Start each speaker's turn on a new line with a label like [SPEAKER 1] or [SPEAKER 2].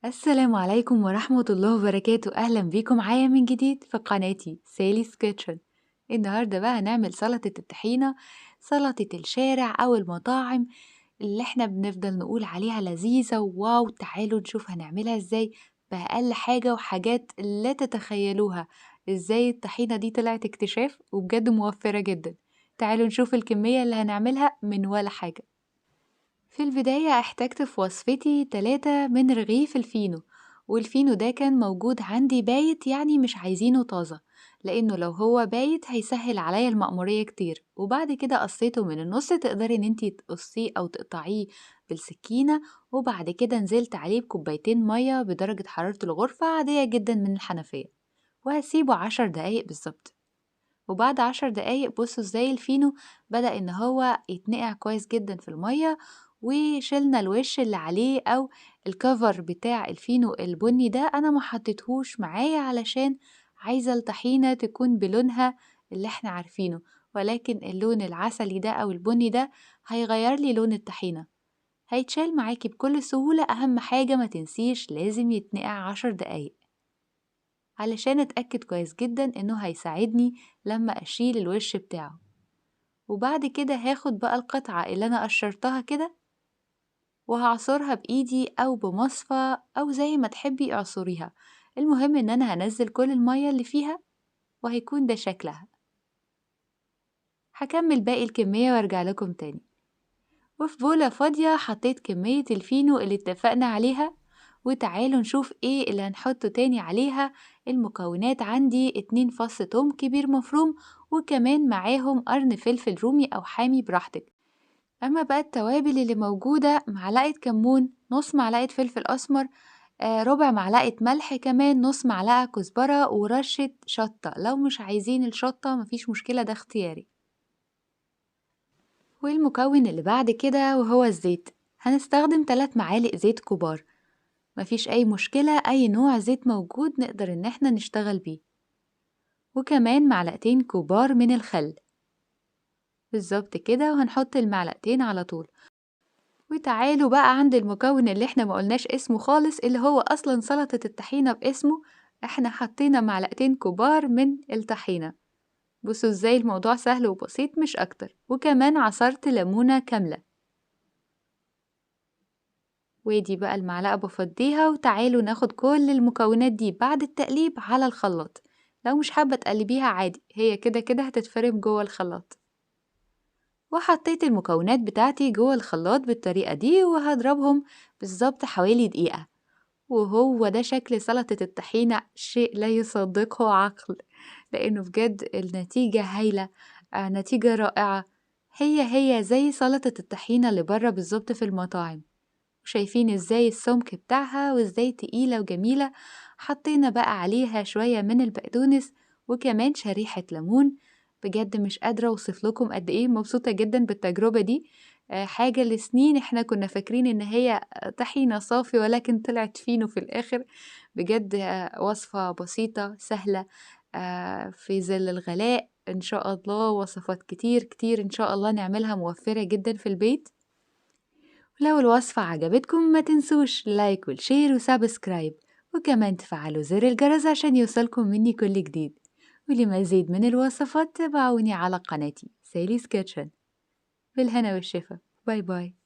[SPEAKER 1] السلام عليكم ورحمة الله وبركاته. أهلا بيكم معايا من جديد في قناتي Sally's Kitchen. النهاردة بقى هنعمل سلطة الطحينة، سلطة الشارع أو المطاعم اللي احنا بنفضل نقول عليها لذيذة wow. تعالوا نشوف هنعملها ازاي بأقل حاجة وحاجات لا تتخيلوها، ازاي الطحينة دي طلعت اكتشاف وبجد موفرة جدا. تعالوا نشوف الكمية اللي هنعملها من ولا حاجة. في البداية احتجت في وصفتي 3 من رغيف الفينو، والفينو ده كان موجود عندي بايت، يعني مش عايزينه طازة لانه لو هو بايت هيسهل عليا المأمورية كتير. وبعد كده قصيته من النص، تقدري ان انتي تقصيه او تقطعيه بالسكينة. وبعد كده نزلت عليه بكوبايتين مية بدرجة حرارة الغرفة عادية جدا من الحنفية، وهسيبه 10 دقايق بالظبط. وبعد 10 دقايق بصوا ازاي الفينو بدأ ان هو يتنقع كويس جدا في المية، وشلنا الوش اللي عليه او ال cover بتاع الفينو البني ده. انا ما حطيتهوش معايا علشان عايزة الطحينة تكون بلونها اللي احنا عارفينه، ولكن اللون العسلي ده او البني ده هيغير لي لون الطحينة، هيتشال معاكي بكل سهولة. اهم حاجة ما تنسيش لازم يتنقع 10 دقايق علشان اتأكد كويس جدا انه هيساعدني لما اشيل الوش بتاعه. وبعد كده هاخد بقى القطعة اللي انا قشرتها كده وهعصرها بايدي او بمصفى او زي ما تحبي اعصريها، المهم ان انا هنزل كل المية اللي فيها وهيكون ده شكلها. هكمل باقي الكمية وارجع لكم تاني. وفي بولة فاضية حطيت كمية الفينو اللي اتفقنا عليها، وتعالوا نشوف ايه اللي هنحطه تاني عليها. المكونات عندي 2 فص توم كبير مفروم، وكمان معاهم قرن فلفل رومي او حامي براحتك. اما بقى التوابل اللي موجودة، معلقة كمون، نص معلقة فلفل اسمر، ربع معلقة ملح، كمان نص معلقة كزبرة، ورشة شطة. لو مش عايزين الشطة مفيش مشكلة، ده اختياري. والمكون اللي بعد كده وهو الزيت، هنستخدم 3 معالق زيت كبار، مفيش اي مشكلة، اي نوع زيت موجود نقدر ان احنا نشتغل بيه. وكمان معلقتين كبار من الخل بالظبط كده، وهنحط المعلقتين على طول. وتعالوا بقى عند المكون اللي احنا ما قلناش اسمه خالص، اللي هو اصلا سلطة الطحينة باسمه. احنا حطينا معلقتين كبار من الطحينة. بصوا ازاي الموضوع سهل وبسيط مش اكتر. وكمان عصرت ليمونة كاملة، ودي بقى المعلقة بفضيها. وتعالوا ناخد كل المكونات دي بعد التقليب على الخلاط. لو مش حابة تقلبيها عادي، هي كده كده هتتفرم جوه الخلاط. وحطيت المكونات بتاعتي جوه الخلاط بالطريقة دي، وهضربهم بالظبط حوالي دقيقة. وهو ده شكل سلطة الطحينة، شيء لا يصدقه عقل، لأنه بجد النتيجة هايلة، نتيجة رائعة. هي زي سلطة الطحينة اللي بره بالظبط في المطاعم. شايفين ازاي السمك بتاعها وازاي تقيلة وجميلة. حطينا بقى عليها شوية من البقدونس وكمان شريحة ليمون. بجد مش قادرة اوصف لكم قد ايه مبسوطة جدا بالتجربة دي. حاجة لسنين احنا كنا فاكرين ان هي طحينة صافي، ولكن طلعت فينو في الاخر. بجد، وصفة بسيطة سهلة، في ظل الغلاء ان شاء الله. وصفات كتير كتير ان شاء الله نعملها موفرة جدا في البيت. ولو الوصفة عجبتكم ما تنسوش like وال share و subscribe، وكمان تفعلوا زر الجرس عشان يوصلكم مني كل جديد. ولمزيد من الوصفات تابعوني على قناتي Sally's Kitchen. بالهنا والشفا. bye bye.